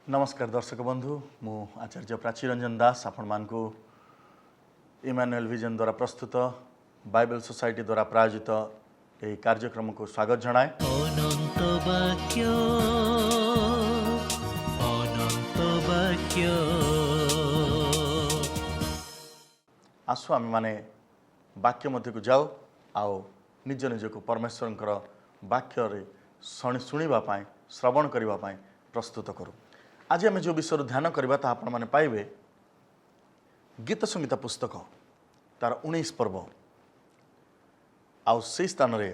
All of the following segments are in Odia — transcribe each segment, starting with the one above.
ନମସ୍କାର ଦର୍ଶକ ବନ୍ଧୁ, ମୁଁ ଆଚାର୍ଯ୍ୟ ପ୍ରାଚୀ ରଞ୍ଜନ ଦାସ ଆପଣମାନଙ୍କୁ ଇମାନୁଏଲ ଭିଜନ ଦ୍ୱାରା ପ୍ରସ୍ତୁତ, ବାଇବେଲ ସୋସାଇଟି ଦ୍ୱାରା ପ୍ରାୟୋଜିତ ଏହି କାର୍ଯ୍ୟକ୍ରମକୁ ସ୍ୱାଗତ ଜଣାଏ। ଅନନ୍ତ ବାକ୍ୟ, ଅନନ୍ତ ବାକ୍ୟ। ଆସୁ ଆମେମାନେ ବାକ୍ୟ ମଧ୍ୟକୁ ଯାଉ ଆଉ ନିଜ ନିଜକୁ ପରମେଶ୍ୱରଙ୍କର ବାକ୍ୟରେ ଶୁଣିବା ପାଇଁ, ଶ୍ରବଣ କରିବା ପାଇଁ ପ୍ରସ୍ତୁତ କରୁ। ଆଜି ଆମେ ଯେଉଁ ବିଷୟରୁ ଧ୍ୟାନ କରିବା, ତାହା ଆପଣମାନେ ପାଇବେ ଗୀତ ସଂହିତା ପୁସ୍ତକ ତାର 19 ପର୍ବ ଆଉ ସେଇ ସ୍ଥାନରେ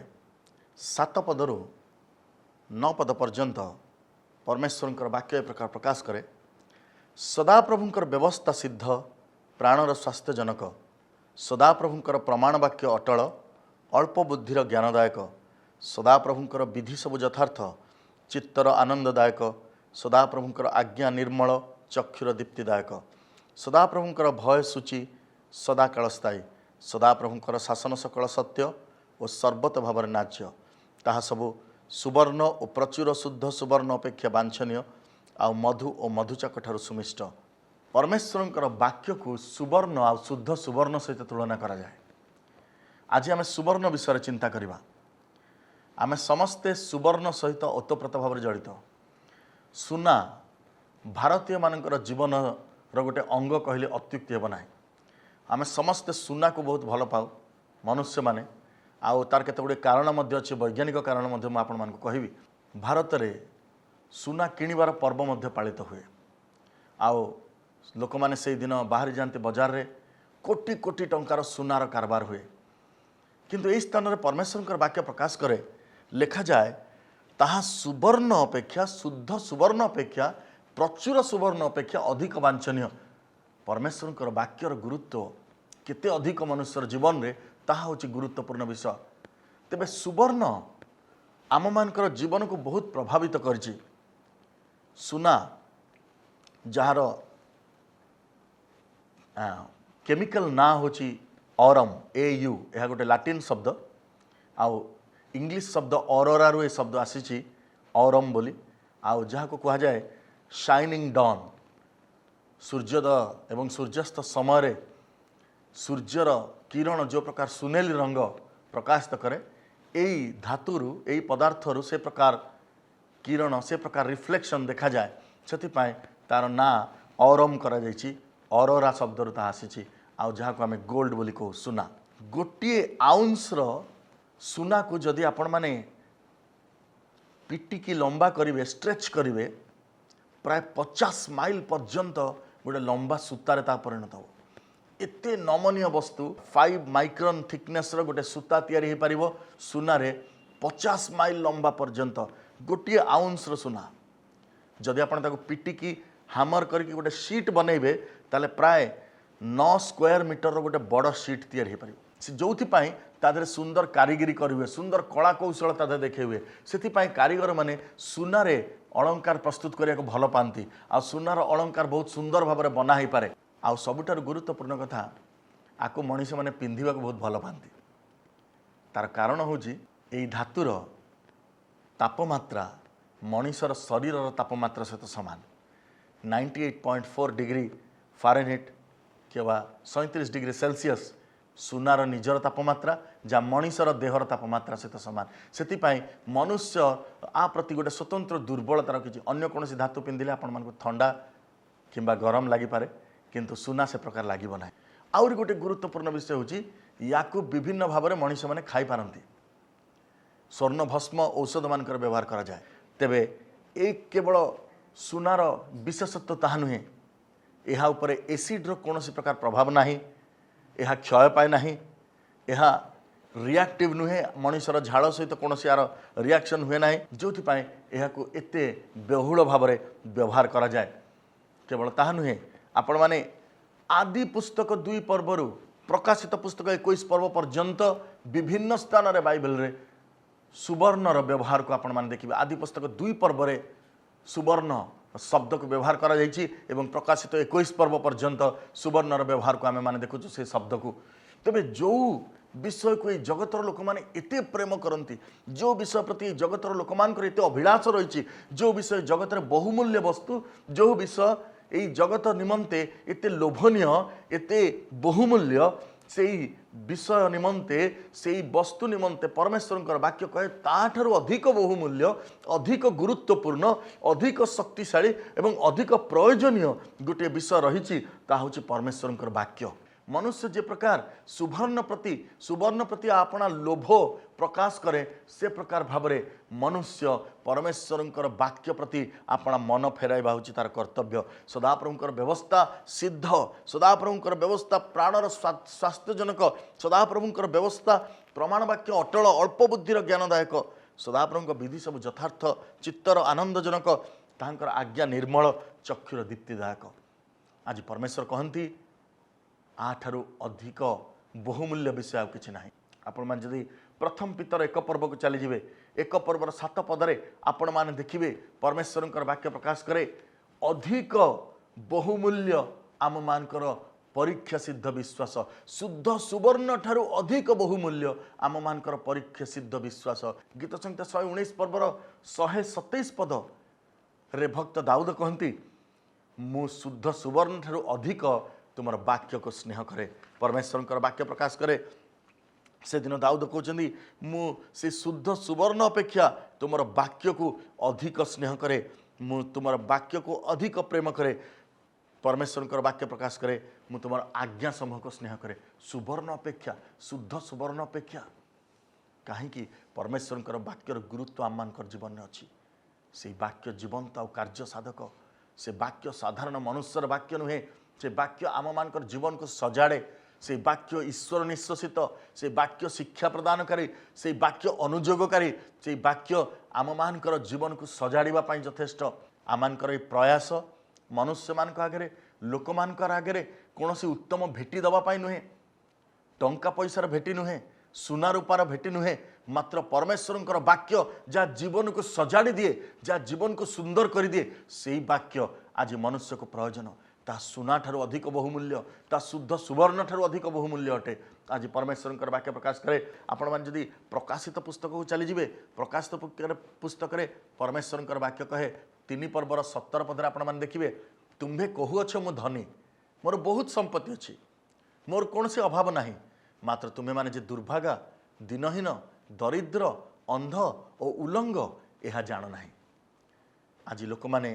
7 ପଦରୁ 9 ପଦ ପର୍ଯ୍ୟନ୍ତ। ପରମେଶ୍ୱରଙ୍କର ବାକ୍ୟ ଏ ପ୍ରକାର ପ୍ରକାଶ କରେ, ସଦାପ୍ରଭୁଙ୍କର ବ୍ୟବସ୍ଥା ସିଦ୍ଧ, ପ୍ରାଣର ସ୍ୱାସ୍ଥ୍ୟଜନକ। ସଦାପ୍ରଭୁଙ୍କର ପ୍ରମାଣ ବାକ୍ୟ ଅଟଳ, ଅଳ୍ପ ବୁଦ୍ଧିର ଜ୍ଞାନଦାୟକ। ସଦାପ୍ରଭୁଙ୍କର ବିଧି ସବୁ ଯଥାର୍ଥ, ଚିତ୍ତର ଆନନ୍ଦଦାୟକ। ସଦାପ୍ରଭୁଙ୍କର ଆଜ୍ଞା ନିର୍ମଳ, ଚକ୍ଷୁର ଦୀପ୍ତିଦାୟକ। ସଦାପ୍ରଭୁଙ୍କର ଭୟ ଶୁଚି, ସଦାକାଳ ସ୍ଥାୟୀ। ସଦାପ୍ରଭୁଙ୍କର ଶାସନ ସକଳ ସତ୍ୟ ଓ ସର୍ବତ ଭାବରେ ନ୍ୟାଯ୍ୟ। ତାହା ସବୁ ସୁବର୍ଣ୍ଣ ଓ ପ୍ରଚୁର ଶୁଦ୍ଧ ସୁବର୍ଣ୍ଣ ଅପେକ୍ଷା ବାଞ୍ଛନୀୟ, ଆଉ ମଧୁ ଓ ମଧୁଚାକ ଠାରୁ ସୁମିଷ୍ଟ। ପରମେଶ୍ୱରଙ୍କର ବାକ୍ୟକୁ ସୁବର୍ଣ୍ଣ ଆଉ ଶୁଦ୍ଧ ସୁବର୍ଣ୍ଣ ସହିତ ତୁଳନା କରାଯାଏ। ଆଜି ଆମେ ସୁବର୍ଣ୍ଣ ବିଷୟରେ ଚିନ୍ତା କରିବା। ଆମେ ସମସ୍ତେ ସୁବର୍ଣ୍ଣ ସହିତ ଓତପ୍ରୋତ ଭାବରେ ଜଡ଼ିତ। ସୁନା ଭାରତୀୟମାନଙ୍କର ଜୀବନର ଗୋଟେ ଅଙ୍ଗ କହିଲେ ଅତ୍ୟୁକ୍ତି ହେବ ନାହିଁ। ଆମେ ସମସ୍ତେ ସୁନାକୁ ବହୁତ ଭଲ ପାଉ ମନୁଷ୍ୟମାନେ, ଆଉ ତାର କେତେ ଗୁଡ଼ିଏ କାରଣ ମଧ୍ୟ ଅଛି। ବୈଜ୍ଞାନିକ କାରଣ ମଧ୍ୟ ମୁଁ ଆପଣମାନଙ୍କୁ କହିବି। ଭାରତରେ ସୁନା କିଣିବାର ପର୍ବ ମଧ୍ୟ ପାଳିତ ହୁଏ, ଆଉ ଲୋକମାନେ ସେଇଦିନ ବାହାରି ଯାଆନ୍ତି ବଜାରରେ, କୋଟି କୋଟି ଟଙ୍କାର ସୁନାର କାରବାର ହୁଏ। କିନ୍ତୁ ଏହି ସ୍ଥାନରେ ପରମେଶ୍ୱରଙ୍କର ବାକ୍ୟ ପ୍ରକାଶ କରେ, ଲେଖାଯାଏ, ତାହା ସୁବର୍ଣ୍ଣ ଅପେକ୍ଷା, ଶୁଦ୍ଧ ସୁବର୍ଣ୍ଣ ଅପେକ୍ଷା, ପ୍ରଚୁର ସୁବର୍ଣ୍ଣ ଅପେକ୍ଷା ଅଧିକ ବାଞ୍ଛନୀୟ। ପରମେଶ୍ୱରଙ୍କର ବାକ୍ୟର ଗୁରୁତ୍ୱ କେତେ ଅଧିକ ମନୁଷ୍ୟର ଜୀବନରେ, ତାହା ହେଉଛି ଗୁରୁତ୍ୱପୂର୍ଣ୍ଣ ବିଷୟ। ତେବେ ସୁବର୍ଣ୍ଣ ଆମମାନଙ୍କର ଜୀବନକୁ ବହୁତ ପ୍ରଭାବିତ କରିଛି। ସୁନା, ଯାହାର କେମିକାଲ ନାଁ ହେଉଛି ଅରମ୍, ଏ you, ଏହା ଗୋଟେ ଲାଟିନ୍ ଶବ୍ଦ, ଆଉ ଇଂଲିଶ ଶବ୍ଦ ଅରୋରାରୁ ଏ ଶବ୍ଦ ଆସିଛି ଅରମ୍ ବୋଲି, ଆଉ ଯାହାକୁ କୁହାଯାଏ ସାଇନିଂ ଡନ୍। ସୂର୍ଯ୍ୟୋଦୟ ଏବଂ ସୂର୍ଯ୍ୟାସ୍ତ ସମୟରେ ସୂର୍ଯ୍ୟର କିରଣ ଯେଉଁ ପ୍ରକାର ସୁନେଲି ରଙ୍ଗ ପ୍ରକାଶିତ କରେ, ଏଇ ଧାତୁରୁ, ଏଇ ପଦାର୍ଥରୁ ସେ ପ୍ରକାର କିରଣ, ସେ ପ୍ରକାର ରିଫ୍ଲେକ୍ସନ୍ ଦେଖାଯାଏ। ସେଥିପାଇଁ ତାର ନାଁ ଅରମ୍ କରାଯାଇଛି। ଅରୋରା ଶବ୍ଦରୁ ତାହା ଆସିଛି, ଆଉ ଯାହାକୁ ଆମେ ଗୋଲ୍ଡ ବୋଲି କହୁ, ସୁନା। ଗୋଟିଏ ଆଉନ୍ସର ସୁନାକୁ ଯଦି ଆପଣମାନେ ପିଟିକି ଲମ୍ବା କରିବେ, ଷ୍ଟ୍ରେଚ୍ କରିବେ, ପ୍ରାୟ 50 ମାଇଲ ପର୍ଯ୍ୟନ୍ତ ଗୋଟେ ଲମ୍ବା ସୂତାରେ ତାହା ପରିଣତ ହେବ। ଏତେ ନମନୀୟ ବସ୍ତୁ। 5 ମାଇକ୍ରନ୍ ଥିକନେସ୍ର ଗୋଟେ ସୂତା ତିଆରି ହୋଇପାରିବ ସୁନାରେ 50 ମାଇଲ ଲମ୍ବା ପର୍ଯ୍ୟନ୍ତ, ଗୋଟିଏ ଆଉନ୍ସର ସୁନା। ଯଦି ଆପଣ ତାକୁ ପିଟିକି ହାମର କରିକି ଗୋଟେ ସିଟ୍ ବନେଇବେ, ତାହେଲେ ପ୍ରାୟ 9 ସ୍କୋୟାର ମିଟରର ଗୋଟେ ବଡ଼ ସିଟ୍ ତିଆରି ହୋଇପାରିବ। ସେ ଯେଉଁଥିପାଇଁ ତା ଦେହରେ ସୁନ୍ଦର କାରିଗରୀ କରିହୁଏ, ସୁନ୍ଦର କଳା କୌଶଳ ତା ଦେହରେ ଦେଖେଇ ହୁଏ। ସେଥିପାଇଁ କାରିଗରମାନେ ସୁନାରେ ଅଳଙ୍କାର ପ୍ରସ୍ତୁତ କରିବାକୁ ଭଲ ପାଆନ୍ତି, ଆଉ ସୁନାର ଅଳଙ୍କାର ବହୁତ ସୁନ୍ଦର ଭାବରେ ବନା ହେଇପାରେ। ଆଉ ସବୁଠାରୁ ଗୁରୁତ୍ୱପୂର୍ଣ୍ଣ କଥା, ଆକୁ ମଣିଷମାନେ ପିନ୍ଧିବାକୁ ବହୁତ ଭଲ ପାଆନ୍ତି। ତାର କାରଣ ହେଉଛି ଏଇ ଧାତୁର ତାପମାତ୍ରା ମଣିଷର ଶରୀରର ତାପମାତ୍ରା ସହିତ ସମାନ। 98.4 ଡିଗ୍ରୀ ଫାରେନହିଟ୍ କିମ୍ବା 37 ଡିଗ୍ରୀ ସେଲସିୟସ୍ ସୁନାର ନିଜର ତାପମାତ୍ରା, ଯାହା ମଣିଷର ଦେହର ତାପମାତ୍ରା ସହିତ ସମାନ। ସେଥିପାଇଁ ମନୁଷ୍ୟ ଆ ପ୍ରତି ଗୋଟେ ସ୍ୱତନ୍ତ୍ର ଦୁର୍ବଳତା ରଖିଛି। ଅନ୍ୟ କୌଣସି ଧାତୁ ପିନ୍ଧିଲେ ଆପଣମାନଙ୍କୁ ଥଣ୍ଡା କିମ୍ବା ଗରମ ଲାଗିପାରେ, କିନ୍ତୁ ସୁନା ସେ ପ୍ରକାର ଲାଗିବ ନାହିଁ। ଆହୁରି ଗୋଟେ ଗୁରୁତ୍ୱପୂର୍ଣ୍ଣ ବିଷୟ ହେଉଛି, ୟାକୁ ବିଭିନ୍ନ ଭାବରେ ମଣିଷମାନେ ଖାଇପାରନ୍ତି। ସ୍ୱର୍ଣ୍ଣ ଭସ୍ମ ଔଷଧମାନଙ୍କର ବ୍ୟବହାର କରାଯାଏ। ତେବେ ଏଇ କେବଳ ସୁନାର ବିଶେଷତ୍ୱ ତାହା ନୁହେଁ। ଏହା ଉପରେ ଏସିଡ଼ର କୌଣସି ପ୍ରକାର ପ୍ରଭାବ ନାହିଁ, ଏହା କ୍ଷୟ ପାଏ ନାହିଁ, ଏହା ରିଆକ୍ଟିଭ୍ ନୁହେଁ, ମଣିଷର ଝାଳ ସହିତ କୌଣସି ଏହାର ରିଆକ୍ସନ୍ ହୁଏ ନାହିଁ, ଯେଉଁଥିପାଇଁ ଏହାକୁ ଏତେ ବହୁଳ ଭାବରେ ବ୍ୟବହାର କରାଯାଏ। କେବଳ ତାହା ନୁହେଁ, ଆପଣମାନେ ଆଦି ପୁସ୍ତକ 2 ପର୍ବରୁ ପ୍ରକାଶିତ ପୁସ୍ତକ 21 ପର୍ବ ପର୍ଯ୍ୟନ୍ତ ବିଭିନ୍ନ ସ୍ଥାନରେ ବାଇବେଲରେ ସୁବର୍ଣ୍ଣର ବ୍ୟବହାରକୁ ଆପଣମାନେ ଦେଖିବେ। ଆଦି ପୁସ୍ତକ 2 ପର୍ବରେ ସୁବର୍ଣ୍ଣ ଶବ୍ଦକୁ ବ୍ୟବହାର କରାଯାଇଛି ଏବଂ ପ୍ରକାଶିତ 21 ପର୍ବ ପର୍ଯ୍ୟନ୍ତ ସୁବର୍ଣ୍ଣର ବ୍ୟବହାରକୁ ଆମେମାନେ ଦେଖୁଛୁ ସେ ଶବ୍ଦକୁ। ତେବେ ଯେଉଁ ବିଷୟକୁ ଏଇ ଜଗତର ଲୋକମାନେ ଏତେ ପ୍ରେମ କରନ୍ତି, ଯେଉଁ ବିଷୟ ପ୍ରତି ଏଇ ଜଗତର ଲୋକମାନଙ୍କର ଏତେ ଅଭିଳାଷ ରହିଛି, ଯେଉଁ ବିଷୟ ଜଗତରେ ବହୁମୂଲ୍ୟ ବସ୍ତୁ, ଯେଉଁ ବିଷୟ ଏଇ ଜଗତ ନିମନ୍ତେ ଏତେ ଲୋଭନୀୟ, ଏତେ ବହୁମୂଲ୍ୟ, ସେଇ ବିଷୟ ନିମନ୍ତେ, ସେଇ ବସ୍ତୁ ନିମନ୍ତେ ପରମେଶ୍ୱରଙ୍କର ବାକ୍ୟ କହେ ତାଠାରୁ ଅଧିକ ବହୁମୂଲ୍ୟ, ଅଧିକ ଗୁରୁତ୍ୱପୂର୍ଣ୍ଣ, ଅଧିକ ଶକ୍ତିଶାଳୀ ଏବଂ ଅଧିକ ପ୍ରୟୋଜନୀୟ ଗୋଟିଏ ବିଷୟ ରହିଛି, ତାହା ହେଉଛି ପରମେଶ୍ୱରଙ୍କର ବାକ୍ୟ। ମନୁଷ୍ୟ ଯେ ପ୍ରକାର ସୁବର୍ଣ୍ଣ ପ୍ରତି ଆପଣା ଲୋଭ ପ୍ରକାଶ କରେ, ସେ ପ୍ରକାର ଭାବରେ ମନୁଷ୍ୟ ପରମେଶ୍ୱରଙ୍କର ବାକ୍ୟ ପ୍ରତି ଆପଣା ମନ ଫେରାଇବା ହେଉଛି ତାର କର୍ତ୍ତବ୍ୟ। ସଦାପ୍ରଭୁଙ୍କର ବ୍ୟବସ୍ଥା ସିଦ୍ଧ, ସଦାପ୍ରଭୁଙ୍କର ବ୍ୟବସ୍ଥା ପ୍ରାଣର ସ୍ୱାସ୍ଥ୍ୟଜନକ, ସଦାପ୍ରଭୁଙ୍କର ବ୍ୟବସ୍ଥା ପ୍ରମାଣ ବାକ୍ୟ ଅଟଳ, ଅଳ୍ପ ବୁଦ୍ଧିର ଜ୍ଞାନଦାୟକ। ସଦାପ୍ରଭୁଙ୍କ ବିଧି ସବୁ ଯଥାର୍ଥ, ଚିତ୍ତର ଆନନ୍ଦଜନକ। ତାହାଙ୍କର ଆଜ୍ଞା ନିର୍ମଳ, ଚକ୍ଷୁର ଦୀପ୍ତିଦାୟକ। ଆଜି ପରମେଶ୍ୱର କହନ୍ତି, ୟାଠାରୁ ଅଧିକ ବହୁମୂଲ୍ୟ ବିଷୟ ଆଉ କିଛି ନାହିଁ। ଆପଣମାନେ ଯଦି ପ୍ରଥମ ପିତର 1 ପର୍ବକୁ ଚାଲିଯିବେ, 1 ପର୍ବର 7 ପଦରେ ଆପଣମାନେ ଦେଖିବେ, ପରମେଶ୍ୱରଙ୍କର ବାକ୍ୟ ପ୍ରକାଶ କରେ, ଅଧିକ ବହୁମୂଲ୍ୟ ଆମମାନଙ୍କର ପରୀକ୍ଷା ସିଦ୍ଧ ବିଶ୍ୱାସ। ଶୁଦ୍ଧ ସୁବର୍ଣ୍ଣ ଠାରୁ ଅଧିକ ବହୁମୂଲ୍ୟ ଆମମାନଙ୍କର ପରୀକ୍ଷା ସିଦ୍ଧ ବିଶ୍ୱାସ। ଗୀତ ସଂହିତା 119 ପର୍ବର 127 ପଦରେ ଭକ୍ତ ଦାଉଦ କହନ୍ତି, ମୁଁ ଶୁଦ୍ଧ ସୁବର୍ଣ୍ଣ ଠାରୁ ଅଧିକ ତୁମର ବାକ୍ୟକୁ ସ୍ନେହ କରେ। ପରମେଶ୍ୱରଙ୍କର ବାକ୍ୟ ପ୍ରକାଶ କରେ, ସେଦିନ ଦାଉଦ କହୁଛନ୍ତି, ମୁଁ ସେ ଶୁଦ୍ଧ ସୁବର୍ଣ୍ଣ ଅପେକ୍ଷା ତୁମର ବାକ୍ୟକୁ ଅଧିକ ସ୍ନେହ କରେ, ମୁଁ ତୁମର ବାକ୍ୟକୁ ଅଧିକ ପ୍ରେମ କରେ। ପରମେଶ୍ୱରଙ୍କର ବାକ୍ୟ ପ୍ରକାଶ କରେ, ମୁଁ ତୁମର ଆଜ୍ଞା ସମୂହକୁ ସ୍ନେହ କରେ ସୁବର୍ଣ୍ଣ ଅପେକ୍ଷା, ଶୁଦ୍ଧ ସୁବର୍ଣ୍ଣ ଅପେକ୍ଷା। କାହିଁକି? ପରମେଶ୍ୱରଙ୍କର ବାକ୍ୟର ଗୁରୁତ୍ୱ ଆମମାନଙ୍କର ଜୀବନରେ ଅଛି। ସେଇ ବାକ୍ୟ ଜୀବନ୍ତ ଆଉ କାର୍ଯ୍ୟ ସାଧକ। ସେ ବାକ୍ୟ ସାଧାରଣ ମନୁଷ୍ୟର ବାକ୍ୟ ନୁହେଁ। ସେ ବାକ୍ୟ ଆମମାନଙ୍କର ଜୀବନକୁ ସଜାଡ଼େ। ସେଇ ବାକ୍ୟ ଈଶ୍ୱର ନିଃଶ୍ୱସିତ। ସେ ବାକ୍ୟ ଶିକ୍ଷା ପ୍ରଦାନକାରୀ। ସେଇ ବାକ୍ୟ ଅନୁଯୋଗକାରୀ। ସେଇ ବାକ୍ୟ ଆମମାନଙ୍କର ଜୀବନକୁ ସଜାଡ଼ିବା ପାଇଁ ଯଥେଷ୍ଟ। ଆମମାନଙ୍କର ଏଇ ପ୍ରୟାସ ମନୁଷ୍ୟମାନଙ୍କ ଆଗରେ, ଲୋକମାନଙ୍କର ଆଗରେ କୌଣସି ଉତ୍ତମ ଭେଟି ଦେବା ପାଇଁ ନୁହେଁ, ଟଙ୍କା ପଇସାର ଭେଟି ନୁହେଁ, ସୁନା ରୂପାର ଭେଟି ନୁହେଁ, ମାତ୍ର ପରମେଶ୍ୱରଙ୍କର ବାକ୍ୟ ଯାହା ଜୀବନକୁ ସଜାଡ଼ି ଦିଏ, ଯାହା ଜୀବନକୁ ସୁନ୍ଦର କରିଦିଏ, ସେଇ ବାକ୍ୟ ଆଜି ମନୁଷ୍ୟକୁ ପ୍ରୟୋଜନ। ତାହା ସୁନାଠାରୁ ଅଧିକ ବହୁମୂଲ୍ୟ, ତାହା ଶୁଦ୍ଧ ସୁବର୍ଣ୍ଣ ଠାରୁ ଅଧିକ ବହୁମୂଲ୍ୟ ଅଟେ। ଆଜି ପରମେଶ୍ୱରଙ୍କର ବାକ୍ୟ ପ୍ରକାଶ କରେ। ଆପଣମାନେ ଯଦି ପ୍ରକାଶିତ ପୁସ୍ତକକୁ ଚାଲିଯିବେ, ପ୍ରକାଶିତ ପୁସ୍ତକରେ ପରମେଶ୍ୱରଙ୍କର ବାକ୍ୟ କହେ, 3 ପର୍ବର 17 ପଦରେ ଆପଣମାନେ ଦେଖିବେ, ତୁମ୍ଭେ କହୁଅଛ, ମୁଁ ଧନୀ, ମୋର ବହୁତ ସମ୍ପତ୍ତି ଅଛି, ମୋର କୌଣସି ଅଭାବ ନାହିଁ। ମାତ୍ର ତୁମେମାନେ ଯେ ଦୁର୍ଭାଗା, ଦିନହୀନ, ଦରିଦ୍ର, ଅନ୍ଧ ଓ ଉଲଙ୍ଗ, ଏହା ଜାଣ ନାହିଁ। ଆଜି ଲୋକମାନେ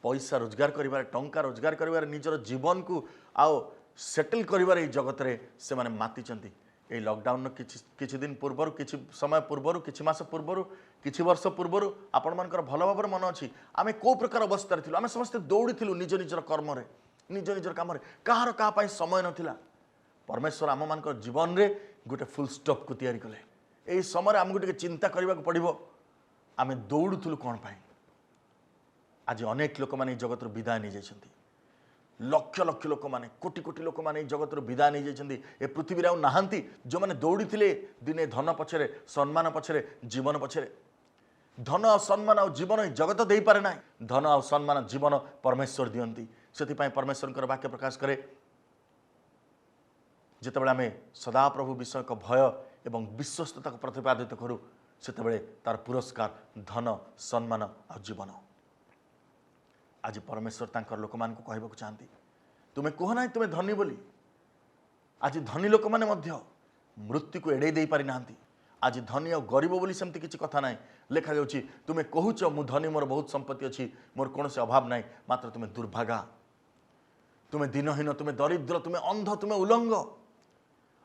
ପଇସା ରୋଜଗାର କରିବାରେ, ଟଙ୍କା ରୋଜଗାର କରିବାରେ, ନିଜର ଜୀବନକୁ ଆଉ ସେଟେଲ୍ କରିବାରେ ଏଇ ଜଗତରେ ସେମାନେ ମାତିଛନ୍ତି। ଏଇ ଲକଡାଉନର କିଛି କିଛି ଦିନ ପୂର୍ବରୁ, କିଛି ସମୟ ପୂର୍ବରୁ, କିଛି ମାସ ପୂର୍ବରୁ, କିଛି ବର୍ଷ ପୂର୍ବରୁ ଆପଣମାନଙ୍କର ଭଲ ଭାବରେ ମନେ ଅଛି, ଆମେ କେଉଁ ପ୍ରକାର ଅବସ୍ଥାରେ ଥିଲୁ। ଆମେ ସମସ୍ତେ ଦୌଡ଼ିଥିଲୁ ନିଜ ନିଜର କର୍ମରେ, ନିଜ ନିଜର କାମରେ। କାହାର କାହା ପାଇଁ ସମୟ ନଥିଲା। ପରମେଶ୍ୱର ଆମମାନଙ୍କର ଜୀବନରେ ଗୋଟେ ଫୁଲ୍ ଷ୍ଟପ୍କୁ ତିଆରି କଲେ। ଏଇ ସମୟରେ ଆମକୁ ଟିକେ ଚିନ୍ତା କରିବାକୁ ପଡ଼ିବ, ଆମେ ଦୌଡ଼ୁଥିଲୁ କ'ଣ ପାଇଁ? ଆଜି ଅନେକ ଲୋକମାନେ ଏଇ ଜଗତରୁ ବିଦାୟ ନେଇଯାଇଛନ୍ତି। ଲକ୍ଷ ଲକ୍ଷ ଲୋକମାନେ, କୋଟି କୋଟି ଲୋକମାନେ ଏଇ ଜଗତରୁ ବିଦାୟ ନେଇଯାଇଛନ୍ତି। ଏ ପୃଥିବୀରେ ଆଉ ନାହାନ୍ତି, ଯେଉଁମାନେ ଦୌଡ଼ିଥିଲେ ଦିନେ ଧନ ପଛରେ, ସମ୍ମାନ ପଛରେ, ଜୀବନ ପଛରେ। ଧନ ଆଉ ସମ୍ମାନ ଆଉ ଜୀବନ ଏଇ ଜଗତ ଦେଇପାରେ ନାହିଁ। ଧନ ଆଉ ସମ୍ମାନ, ଜୀବନ ପରମେଶ୍ୱର ଦିଅନ୍ତି। ସେଥିପାଇଁ ପରମେଶ୍ୱରଙ୍କର ବାକ୍ୟ ପ୍ରକାଶ କରେ, ଯେତେବେଳେ ଆମେ ସଦାପ୍ରଭୁ ବିଷୟକ ଭୟ ଏବଂ ବିଶ୍ୱସ୍ତତାକୁ ପ୍ରତିପାଦିତ କରୁ, ସେତେବେଳେ ତାର ପୁରସ୍କାର ଧନ, ସମ୍ମାନ ଆଉ ଜୀବନ। ଆଜି ପରମେଶ୍ୱର ତାଙ୍କର ଲୋକମାନଙ୍କୁ କହିବାକୁ ଚାହାନ୍ତି, ତୁମେ କୁହ ନାହିଁ ତୁମେ ଧନୀ ବୋଲି। ଆଜି ଧନୀ ଲୋକମାନେ ମଧ୍ୟ ମୃତ୍ୟୁକୁ ଏଡ଼େଇ ଦେଇପାରିନାହାନ୍ତି। ଆଜି ଧନୀ ଆଉ ଗରିବ ବୋଲି ସେମିତି କିଛି କଥା ନାହିଁ। ଲେଖାଯାଉଛି, ତୁମେ କହୁଛ, ମୁଁ ଧନୀ, ମୋର ବହୁତ ସମ୍ପତ୍ତି ଅଛି, ମୋର କୌଣସି ଅଭାବ ନାହିଁ। ମାତ୍ର ତୁମେ ଦୁର୍ଭାଗା, ତୁମେ ଦିନହୀନ, ତୁମେ ଦରିଦ୍ର, ତୁମେ ଅନ୍ଧ, ତୁମେ ଉଲଙ୍ଗ।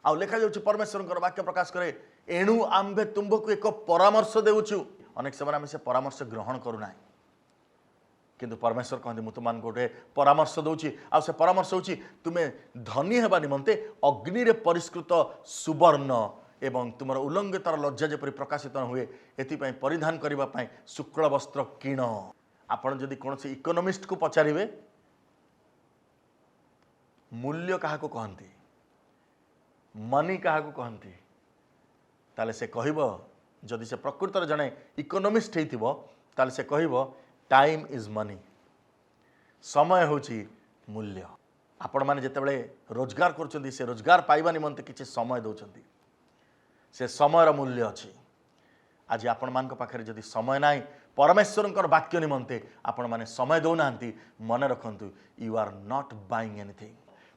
ଆଉ ଲେଖାଯାଉଛି, ପରମେଶ୍ୱରଙ୍କର ବାକ୍ୟ ପ୍ରକାଶ କରେ, ଏଣୁ ଆମ୍ଭେ ତୁମ୍ଭକୁ ଏକ ପରାମର୍ଶ ଦେଉଛୁ। ଅନେକ ସମୟରେ ଆମେ ସେ ପରାମର୍ଶ ଗ୍ରହଣ କରୁନାହିଁ। କିନ୍ତୁ ପରମେଶ୍ୱର କହନ୍ତି, ମୁଁ ତୁମମାନଙ୍କୁ ଗୋଟେ ପରାମର୍ଶ ଦେଉଛି। ଆଉ ସେ ପରାମର୍ଶ ହେଉଛି, ତୁମେ ଧନୀ ହେବା ନିମନ୍ତେ ଅଗ୍ନିରେ ପରିଷ୍କୃତ ସୁବର୍ଣ୍ଣ ଏବଂ ତୁମର ଉଲଙ୍ଗତାର ଲଜ୍ଜା ଯେପରି ପ୍ରକାଶିତ ନ ହୁଏ, ଏଥିପାଇଁ ପରିଧାନ କରିବା ପାଇଁ ଶୁକ୍ଳ ବସ୍ତ୍ର କିଣ। ଆପଣ ଯଦି କୌଣସି ଇକୋନୋମିଷ୍ଟକୁ ପଚାରିବେ, ମୂଲ୍ୟ କାହାକୁ କହନ୍ତି, ମନି କାହାକୁ କହନ୍ତି, ତାହେଲେ ସେ କହିବ, ଯଦି ସେ ପ୍ରକୃତରେ ଜଣେ ଇକୋନୋମିଷ୍ଟ ହେଇଥିବ, ତାହେଲେ ସେ କହିବ, "Time is money." ସମୟ ହେଉଛି ମୂଲ୍ୟ। ଆପଣମାନେ ଯେତେବେଳେ ରୋଜଗାର କରୁଛନ୍ତି, ସେ ରୋଜଗାର ପାଇବା ନିମନ୍ତେ କିଛି ସମୟ ଦେଉଛନ୍ତି। ସେ ସମୟର ମୂଲ୍ୟ ଅଛି। ଆଜି ଆପଣମାନଙ୍କ ପାଖରେ ଯଦି ସମୟ ନାହିଁ, ପରମେଶ୍ୱରଙ୍କର ବାକ୍ୟ ନିମନ୍ତେ ଆପଣମାନେ ସମୟ ଦେଉନାହାନ୍ତି, ମନେ ରଖନ୍ତୁ, you are not buying anything.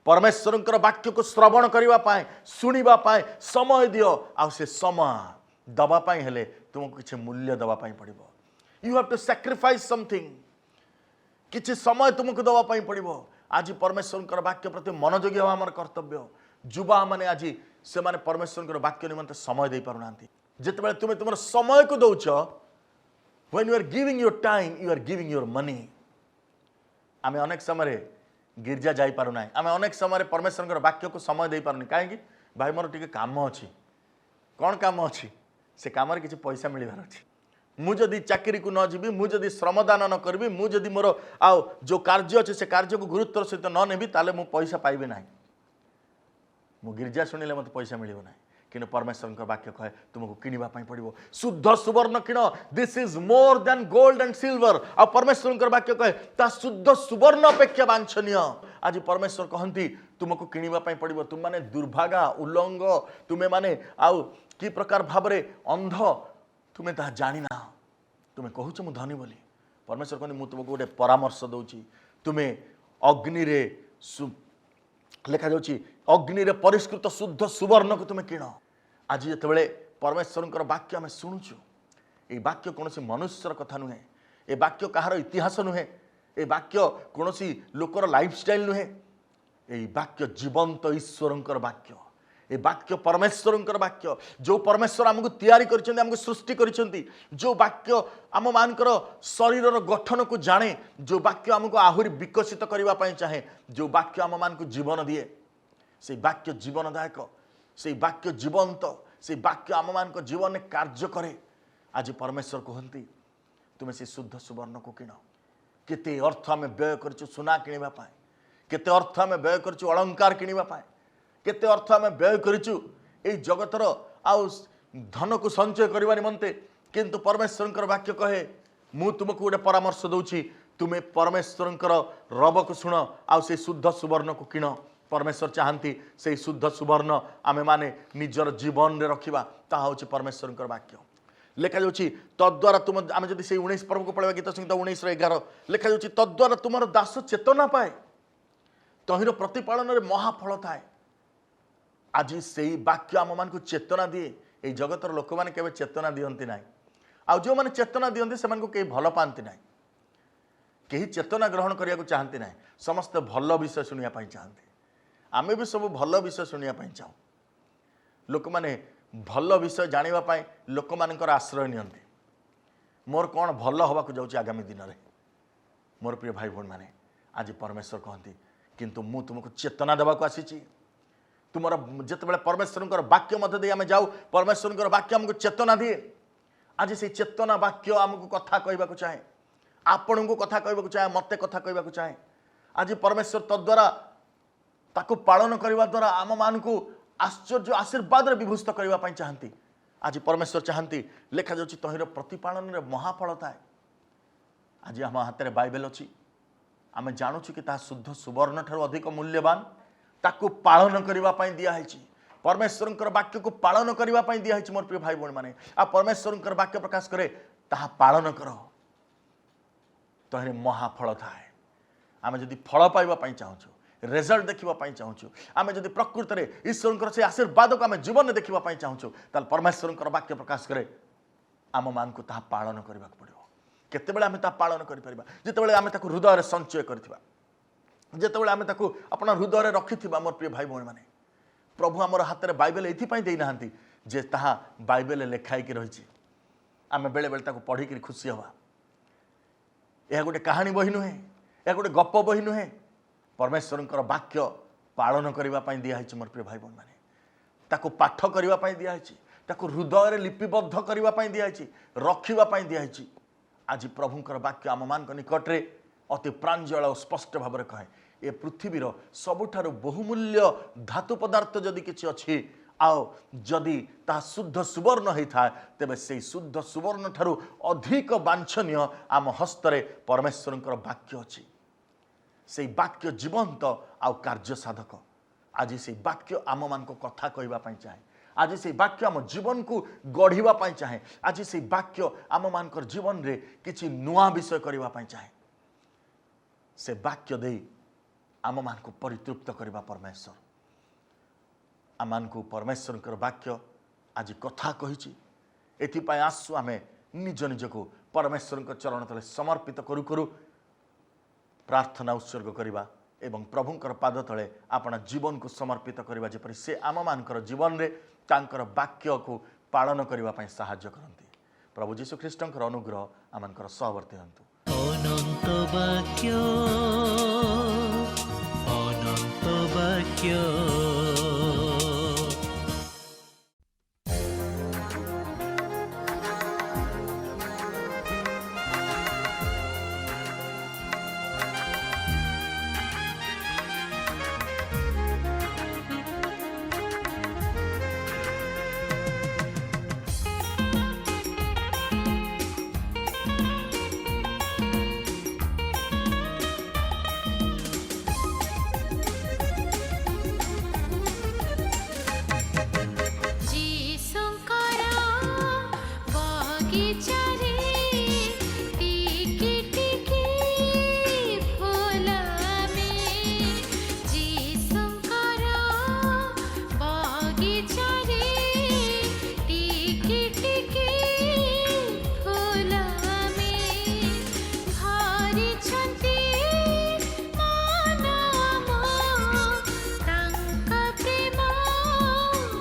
ପରମେଶ୍ୱରଙ୍କର ବାକ୍ୟକୁ ଶ୍ରବଣ କରିବା ପାଇଁ, ଶୁଣିବା ପାଇଁ ସମୟ ଦିଅ। ଆଉ ସେ ସମୟ ଦେବା ପାଇଁ ହେଲେ ତୁମକୁ କିଛି ମୂଲ୍ୟ ଦେବା ପାଇଁ ପଡ଼ିବ। You have to sacrifice something. କିଛି ସମୟ ତୁମକୁ ଦେବା ପାଇଁ ପଡ଼ିବ। ଆଜି ପରମେଶ୍ୱରଙ୍କର ବାକ୍ୟ ପ୍ରତି ମନୋଯୋଗୀ ହେବା ଆମର କର୍ତ୍ତବ୍ୟ। ଯୁବାମାନେ ଆଜି ସେମାନେ ପରମେଶ୍ୱରଙ୍କର ବାକ୍ୟ ନିମନ୍ତେ ସମୟ ଦେଇପାରୁନାହାନ୍ତି। ଯେତେବେଳେ ତୁମେ ତୁମର ସମୟକୁ ଦଉଛ, when you are giving your time, you are giving your money. ଆମେ ଅନେକ ସମୟରେ ଗିର୍ଜା ଯାଇପାରୁନାହିଁ। ଆମେ ଅନେକ ସମୟରେ ପରମେଶ୍ୱରଙ୍କର ବାକ୍ୟକୁ ସମୟ ଦେଇପାରୁନି। କାହିଁକି? ଭାଇ, ମୋର ଟିକେ କାମ ଅଛି। କ'ଣ କାମ ଅଛି? ସେ କାମରେ କିଛି ପଇସା ମିଳିବାର ଅଛି। ମୁଁ ଯଦି ଚାକିରିକୁ ନ ଯିବି, ମୁଁ ଯଦି ଶ୍ରମଦାନ ନ କରିବି, ମୁଁ ଯଦି ମୋର ଆଉ ଯେଉଁ କାର୍ଯ୍ୟ ଅଛି ସେ କାର୍ଯ୍ୟକୁ ଗୁରୁତ୍ୱର ସହିତ ନ ନେବି, ତାହେଲେ ମୁଁ ପଇସା ପାଇବି ନାହିଁ। ମୁଁ ଗିର୍ଜା ଶୁଣିଲେ ମୋତେ ପଇସା ମିଳିବ ନାହିଁ। କିନ୍ତୁ ପରମେଶ୍ୱରଙ୍କ ବାକ୍ୟ କହେ, ତୁମକୁ କିଣିବା ପାଇଁ ପଡ଼ିବ। ଶୁଦ୍ଧ ସୁବର୍ଣ୍ଣ କିଣ। This is more than gold and silver. ଆଉ ପରମେଶ୍ୱରଙ୍କର ବାକ୍ୟ କହେ, ତା ଶୁଦ୍ଧ ସୁବର୍ଣ୍ଣ ଅପେକ୍ଷା ବାଞ୍ଛନୀୟ। ଆଜି ପରମେଶ୍ୱର କହନ୍ତି, ତୁମକୁ କିଣିବା ପାଇଁ ପଡ଼ିବ। ତୁମମାନେ ଦୁର୍ଭାଗା, ଉଲଙ୍ଗ, ତୁମେମାନେ ଆଉ କି ପ୍ରକାର ଭାବରେ ଅନ୍ଧ, ତୁମେ ତାହା ଜାଣିନାହ। ତୁମେ କହୁଛ ମୁଁ ଧନୀ ବୋଲି। ପରମେଶ୍ୱର କହନ୍ତି, ମୁଁ ତୁମକୁ ଗୋଟେ ପରାମର୍ଶ ଦେଉଛି। ତୁମେ ଅଗ୍ନିରେ ଲେଖାଯାଉଛି, ଅଗ୍ନିରେ ପରିଷ୍କୃତ ଶୁଦ୍ଧ ସୁବର୍ଣ୍ଣକୁ ତୁମେ କିଣ। ଆଜି ଯେତେବେଳେ ପରମେଶ୍ୱରଙ୍କର ବାକ୍ୟ ଆମେ ଶୁଣୁଛୁ, ଏଇ ବାକ୍ୟ କୌଣସି ମନୁଷ୍ୟର କଥା ନୁହେଁ। ଏ ବାକ୍ୟ କାହାର ଇତିହାସ ନୁହେଁ। ଏ ବାକ୍ୟ କୌଣସି ଲୋକର ଲାଇଫଷ୍ଟାଇଲ ନୁହେଁ। ଏଇ ବାକ୍ୟ ଜୀବନ୍ତ ଈଶ୍ୱରଙ୍କର ବାକ୍ୟ। ଏ ବାକ୍ୟ ପରମେଶ୍ୱରଙ୍କର ବାକ୍ୟ, ଯେଉଁ ପରମେଶ୍ୱର ଆମକୁ ତିଆରି କରିଛନ୍ତି, ଆମକୁ ସୃଷ୍ଟି କରିଛନ୍ତି, ଯେଉଁ ବାକ୍ୟ ଆମମାନଙ୍କର ଶରୀରର ଗଠନକୁ ଜାଣେ, ଯେଉଁ ବାକ୍ୟ ଆମକୁ ଆହୁରି ବିକଶିତ କରିବା ପାଇଁ ଚାହେଁ, ଯେଉଁ ବାକ୍ୟ ଆମମାନଙ୍କୁ ଜୀବନ ଦିଏ। ସେଇ ବାକ୍ୟ ଜୀବନଦାୟକ, ସେଇ ବାକ୍ୟ ଜୀବନ୍ତ, ସେଇ ବାକ୍ୟ ଆମମାନଙ୍କ ଜୀବନରେ କାର୍ଯ୍ୟ କରେ। ଆଜି ପରମେଶ୍ୱର କୁହନ୍ତି, ତୁମେ ସେ ଶୁଦ୍ଧ ସୁବର୍ଣ୍ଣକୁ କିଣ। କେତେ ଅର୍ଥ ଆମେ ବ୍ୟୟ କରିଛୁ ସୁନା କିଣିବା ପାଇଁ, କେତେ ଅର୍ଥ ଆମେ ବ୍ୟୟ କରିଛୁ ଅଳଙ୍କାର କିଣିବା ପାଇଁ, କେତେ ଅର୍ଥ ଆମେ ବ୍ୟୟ କରିଛୁ ଏଇ ଜଗତର ଆଉ ଧନକୁ ସଞ୍ଚୟ କରିବା ନିମନ୍ତେ। କିନ୍ତୁ ପରମେଶ୍ୱରଙ୍କର ବାକ୍ୟ କହେ, ମୁଁ ତୁମକୁ ଗୋଟେ ପରାମର୍ଶ ଦେଉଛି। ତୁମେ ପରମେଶ୍ୱରଙ୍କର ରବକୁ ଶୁଣ ଆଉ ସେଇ ଶୁଦ୍ଧ ସୁବର୍ଣ୍ଣକୁ କିଣ। ପରମେଶ୍ୱର ଚାହାନ୍ତି ସେଇ ଶୁଦ୍ଧ ସୁବର୍ଣ୍ଣ ଆମେମାନେ ନିଜର ଜୀବନରେ ରଖିବା। ତାହା ହେଉଛି ପରମେଶ୍ୱରଙ୍କର ବାକ୍ୟ। ଲେଖାଯାଉଛି, ତଦ୍ୱାରା ତୁମ, ଆମେ ଯଦି ସେଇ 19 ପର୍ବକୁ ପଳେଇବା, ଗୀତ ସଂହିତା 19ର 11, ଲେଖାଯାଉଛି, ତଦ୍ୱାରା ତୁମର ଦାସ ଚେତନା ପାଏ, ତହିଁର ପ୍ରତିପାଳନରେ ମହାଫଳ ଥାଏ। ଆଜି ସେଇ ବାକ୍ୟ ଆମମାନଙ୍କୁ ଚେତନା ଦିଏ। ଏଇ ଜଗତର ଲୋକମାନେ କେବେ ଚେତନା ଦିଅନ୍ତି ନାହିଁ। ଆଉ ଯେଉଁମାନେ ଚେତନା ଦିଅନ୍ତି, ସେମାନଙ୍କୁ କେହି ଭଲ ପାଆନ୍ତି ନାହିଁ। କେହି ଚେତନା ଗ୍ରହଣ କରିବାକୁ ଚାହାନ୍ତି ନାହିଁ। ସମସ୍ତେ ଭଲ ବିଷୟ ଶୁଣିବା ପାଇଁ ଚାହାନ୍ତି। ଆମେ ବି ସବୁ ଭଲ ବିଷୟ ଶୁଣିବା ପାଇଁ ଚାହୁଁ। ଲୋକମାନେ ଭଲ ବିଷୟ ଜାଣିବା ପାଇଁ ଲୋକମାନଙ୍କର ଆଶ୍ରୟ ନିଅନ୍ତି। ମୋର କ'ଣ ଭଲ ହେବାକୁ ଯାଉଛି ଆଗାମୀ ଦିନରେ? ମୋର ପ୍ରିୟ ଭାଇ ଭଉଣୀମାନେ, ଆଜି ପରମେଶ୍ୱର କହନ୍ତି, କିନ୍ତୁ ମୁଁ ତୁମକୁ ଚେତନା ଦେବାକୁ ଆସିଛି। ତୁମର ଯେତେବେଳେ ପରମେଶ୍ୱରଙ୍କର ବାକ୍ୟ ମଧ୍ୟ ଦେଇ ଆମେ ଯାଉ, ପରମେଶ୍ୱରଙ୍କର ବାକ୍ୟ ଆମକୁ ଚେତନା ଦିଏ। ଆଜି ସେଇ ଚେତନା ବାକ୍ୟ ଆମକୁ କଥା କହିବାକୁ ଚାହେଁ, ଆପଣଙ୍କୁ କଥା କହିବାକୁ ଚାହେଁ, ମୋତେ କଥା କହିବାକୁ ଚାହେଁ। ଆଜି ପରମେଶ୍ୱର ତଦ୍ୱାରା, ତାକୁ ପାଳନ କରିବା ଦ୍ୱାରା ଆମମାନଙ୍କୁ ଆଶ୍ଚର୍ଯ୍ୟ ଆଶୀର୍ବାଦରେ ବିଭୂଷିତ କରିବା ପାଇଁ ଚାହାନ୍ତି। ଆଜି ପରମେଶ୍ୱର ଚାହାନ୍ତି, ଲେଖାଯାଉଛି, ତହିଁର ପ୍ରତିପାଳନରେ ମହାଫଳ ଥାଏ। ଆଜି ଆମ ହାତରେ ବାଇବେଲ ଅଛି। ଆମେ ଜାଣୁଛୁ କି ତାହା ଶୁଦ୍ଧ ସୁବର୍ଣ୍ଣ ଠାରୁ ଅଧିକ ମୂଲ୍ୟବାନ। ତାକୁ ପାଳନ କରିବା ପାଇଁ ଦିଆହେଇଛି। ପରମେଶ୍ୱରଙ୍କର ବାକ୍ୟକୁ ପାଳନ କରିବା ପାଇଁ ଦିଆହେଇଛି, ମୋର ପ୍ରିୟ ଭାଇ ଭଉଣୀମାନେ। ଆଉ ପରମେଶ୍ୱରଙ୍କର ବାକ୍ୟ ପ୍ରକାଶ କରେ, ତାହା ପାଳନ କର, ତହିଁରେ ମହାଫଳ ଥାଏ। ଆମେ ଯଦି ଫଳ ପାଇବା ପାଇଁ ଚାହୁଁଛୁ, ରେଜଲ୍ଟ ଦେଖିବା ପାଇଁ ଚାହୁଁଛୁ, ଆମେ ଯଦି ପ୍ରକୃତରେ ଈଶ୍ୱରଙ୍କର ସେ ଆଶୀର୍ବାଦକୁ ଆମେ ଜୀବନରେ ଦେଖିବା ପାଇଁ ଚାହୁଁଛୁ, ତାହେଲେ ପରମେଶ୍ୱରଙ୍କର ବାକ୍ୟ ପ୍ରକାଶ କରେ, ଆମମାନଙ୍କୁ ତାହା ପାଳନ କରିବାକୁ ପଡ଼ିବ। କେତେବେଳେ ଆମେ ତାହା ପାଳନ କରିପାରିବା? ଯେତେବେଳେ ଆମେ ତାକୁ ହୃଦୟରେ ସଞ୍ଚୟ କରିଥିବା, ଯେତେବେଳେ ଆମେ ତାକୁ ଆପଣା ହୃଦୟରେ ରଖିଥିବା। ମୋର ପ୍ରିୟ ଭାଇ ଭଉଣୀମାନେ, ପ୍ରଭୁ ଆମର ହାତରେ ବାଇବେଲ ଏଇଥିପାଇଁ ଦେଇନାହାନ୍ତି ଯେ ତାହା ବାଇବେଲରେ ଲେଖା ହେଇକି ରହିଛି, ଆମେ ବେଳେବେଳେ ତାକୁ ପଢ଼ିକିରି ଖୁସି ହେବା। ଏହା ଗୋଟେ କାହାଣୀ ବହି ନୁହେଁ, ଏହା ଗୋଟେ ଗପ ବହି ନୁହେଁ। ପରମେଶ୍ୱରଙ୍କର ବାକ୍ୟ ପାଳନ କରିବା ପାଇଁ ଦିଆହେଇଛି। ମୋର ପ୍ରିୟ ଭାଇ ଭଉଣୀମାନେ, ତାକୁ ପାଠ କରିବା ପାଇଁ ଦିଆହେଇଛି, ତାକୁ ହୃଦୟରେ ଲିପିବଦ୍ଧ କରିବା ପାଇଁ ଦିଆହେଇଛି, ରଖିବା ପାଇଁ ଦିଆହେଇଛି। ଆଜି ପ୍ରଭୁଙ୍କର ବାକ୍ୟ ଆମମାନଙ୍କ ନିକଟରେ ଅତି ପ୍ରାଞ୍ଜଳ ଓ ସ୍ପଷ୍ଟ ଭାବରେ କହେ, ଏ ପୃଥିବୀର ସବୁଠାରୁ ବହୁମୂଲ୍ୟ ଧାତୁ ପଦାର୍ଥ ଯଦି କିଛି ଅଛି, ଆଉ ଯଦି ତାହା ଶୁଦ୍ଧ ସୁବର୍ଣ୍ଣ ହେଇଥାଏ, ତେବେ ସେଇ ଶୁଦ୍ଧ ସୁବର୍ଣ୍ଣ ଠାରୁ ଅଧିକ ବାଞ୍ଛନୀୟ ଆମ ହସ୍ତରେ ପରମେଶ୍ୱରଙ୍କର ବାକ୍ୟ ଅଛି। ସେଇ ବାକ୍ୟ ଜୀବନ୍ତ ଆଉ କାର୍ଯ୍ୟ ସାଧକ। ଆଜି ସେଇ ବାକ୍ୟ ଆମମାନଙ୍କ କଥା କହିବା ପାଇଁ ଚାହେଁ। ଆଜି ସେଇ ବାକ୍ୟ ଆମ ଜୀବନକୁ ଗଢ଼ିବା ପାଇଁ ଚାହେଁ। ଆଜି ସେଇ ବାକ୍ୟ ଆମମାନଙ୍କର ଜୀବନରେ କିଛି ନୂଆ ବିଷୟ କରିବା ପାଇଁ ଚାହେଁ। ସେ ବାକ୍ୟ ଦେଇ ଆମମାନଙ୍କୁ ପରିତୃପ୍ତ କରିବା ପରମେଶ୍ୱର। ଆମମାନଙ୍କୁ ପରମେଶ୍ୱରଙ୍କର ବାକ୍ୟ ଆଜି କଥା କହିଛି। ଏଥିପାଇଁ ଆସୁ, ଆମେ ନିଜ ନିଜକୁ ପରମେଶ୍ୱରଙ୍କ ଚରଣ ତଳେ ସମର୍ପିତ କରୁ କରୁ ପ୍ରାର୍ଥନା ଉତ୍ସର୍ଗ କରିବା ଏବଂ ପ୍ରଭୁଙ୍କର ପାଦ ତଳେ ଆପଣା ଜୀବନକୁ ସମର୍ପିତ କରିବା, ଯେପରି ସେ ଆମମାନଙ୍କର ଜୀବନରେ ତାଙ୍କର ବାକ୍ୟକୁ ପାଳନ କରିବା ପାଇଁ ସାହାଯ୍ୟ କରନ୍ତି। ପ୍ରଭୁ ଯୀଶୁ ଖ୍ରୀଷ୍ଟଙ୍କର ଅନୁଗ୍ରହ ଆମମାନଙ୍କର ସହବର୍ତ୍ତୀ ହୁଅନ୍ତୁ। ଅନନ୍ତ ବାକ୍ୟ, ଅନନ୍ତ ବାକ୍ୟ। ଯିଶୁଙ୍କର ବଗିଚାରେ ଟିକି ଟିକି ଫୁଲ ଆମେ। ଯିଶୁଙ୍କର ବଗିଚାରେ ଟିକି ଟିକି ଫୁଲ ଆମେ। ଭରିଛନ୍ତି ମନ ତାଙ୍କ ପ୍ରେମ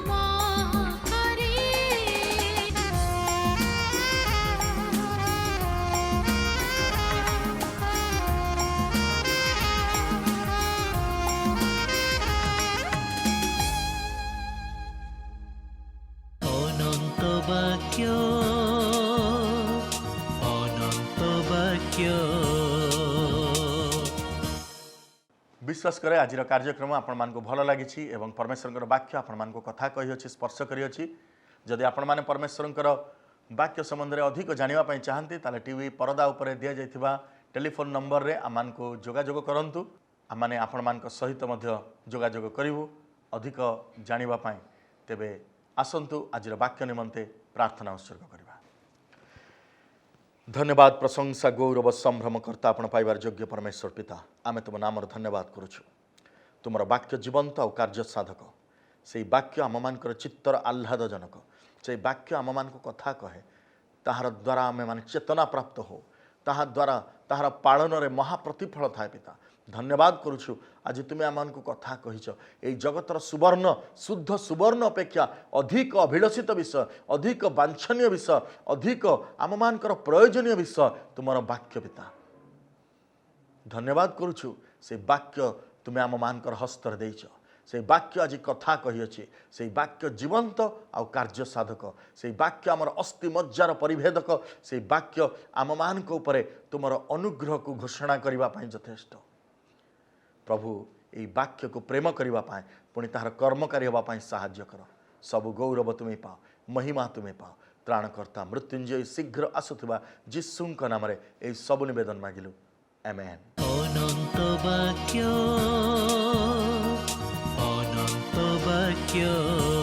ମହକରେ। ଅନନ୍ତ ବାକ୍ୟ, ଅନନ୍ତ ବାକ୍ୟ। ବିଶ୍ୱାସ କରେ, ଆଜିର କାର୍ଯ୍ୟକ୍ରମ ଆପଣମାନଙ୍କୁ ଭଲ ଲାଗିଛି ଏବଂ ପରମେଶ୍ୱରଙ୍କର ବାକ୍ୟ ଆପଣମାନଙ୍କୁ କଥା କହିଅଛି, ସ୍ପର୍ଶ କରିଅଛି। ଯଦି ଆପଣମାନେ ପରମେଶ୍ୱରଙ୍କର ବାକ୍ୟ ସମ୍ବନ୍ଧରେ ଅଧିକ ଜାଣିବା ପାଇଁ ଚାହାନ୍ତି, ତାହେଲେ ଟିଭି ପରଦା ଉପରେ ଦିଆଯାଇଥିବା ଟେଲିଫୋନ୍ ନମ୍ବରରେ ଆମମାନଙ୍କୁ ଯୋଗାଯୋଗ କରନ୍ତୁ। ଆମମାନେ ଆପଣମାନଙ୍କ ସହିତ ମଧ୍ୟ ଯୋଗାଯୋଗ କରିବୁ ଅଧିକ ଜାଣିବା ପାଇଁ। ତେବେ ଆସନ୍ତୁ, ଆଜିର ବାକ୍ୟ ନିମନ୍ତେ ପ୍ରାର୍ଥନା ଉତ୍ସର୍ଗ କରିବା। ଧନ୍ୟବାଦ, ପ୍ରଶଂସା, ଗୌରବ, ସମ୍ଭ୍ରମକର୍ତ୍ତା ଆପଣ ପାଇବାର ଯୋଗ୍ୟ ପରମେଶ୍ୱର ପିତା, ଆମେ ତୁମ ନାମର ଧନ୍ୟବାଦ କରୁଛୁ। ତୁମର ବାକ୍ୟ ଜୀବନ୍ତ ଆଉ କାର୍ଯ୍ୟ ସାଧକ। ସେଇ ବାକ୍ୟ ଆମମାନଙ୍କର ଚିତ୍ତର ଆହ୍ଲାଦଜନକ। ସେଇ ବାକ୍ୟ ଆମମାନଙ୍କୁ କଥା କହେ। ତାହାର ଦ୍ୱାରା ଆମେମାନେ ଚେତନା ପ୍ରାପ୍ତ ହଉ। ତାହା ଦ୍ୱାରା ତାହାର ପାଳନରେ ମହାପ୍ରତିଫଳ ଥାଏ। ପିତା, ଧନ୍ୟବାଦ କରୁଛୁ, ଆଜି ତୁମେ ଆମମାନଙ୍କୁ କଥା କହିଛ। ଏଇ ଜଗତର ସୁବର୍ଣ୍ଣ, ଶୁଦ୍ଧ ସୁବର୍ଣ୍ଣ ଅପେକ୍ଷା ଅଧିକ ଅଭିଳଷିତ ବିଷୟ, ଅଧିକ ବାଞ୍ଛନୀୟ ବିଷୟ, ଅଧିକ ଆମମାନଙ୍କର ପ୍ରୟୋଜନୀୟ ବିଷୟ ତୁମର ବାକ୍ୟ। ପିତା, ଧନ୍ୟବାଦ କରୁଛୁ, ସେ ବାକ୍ୟ ତୁମେ ଆମମାନଙ୍କର ହସ୍ତରେ ଦେଇଛ। ସେଇ ବାକ୍ୟ ଆଜି କଥା କହିଅଛି। ସେଇ ବାକ୍ୟ ଜୀବନ୍ତ ଆଉ କାର୍ଯ୍ୟ ସାଧକ। ସେଇ ବାକ୍ୟ ଆମର ଅସ୍ଥି ମଜ୍ଜାର ପରିଭେଦକ। ସେଇ ବାକ୍ୟ ଆମମାନଙ୍କ ଉପରେ ତୁମର ଅନୁଗ୍ରହକୁ ଘୋଷଣା କରିବା ପାଇଁ ଯଥେଷ୍ଟ। ପ୍ରଭୁ, ଏଇ ବାକ୍ୟକୁ ପ୍ରେମ କରିବା ପାଇଁ, ପୁଣି ତାହାର କର୍ମକାରୀ ହେବା ପାଇଁ ସାହାଯ୍ୟ କର। ସବୁ ଗୌରବ ତୁମେ ପାଅ, ମହିମା ତୁମେ ପାଅ। ତ୍ରାଣକର୍ତ୍ତା ମୃତ୍ୟୁଞ୍ଜୟ ଶୀଘ୍ର ଆସୁଥିବା ଯୀଶୁଙ୍କ ନାମରେ ଏହି ସବୁ ନିବେଦନ ମାଗିଲୁ। ଆମେନ୍। ଅନନ୍ତ ବାକ୍ୟ, ଅନନ୍ତ ବାକ୍ୟ।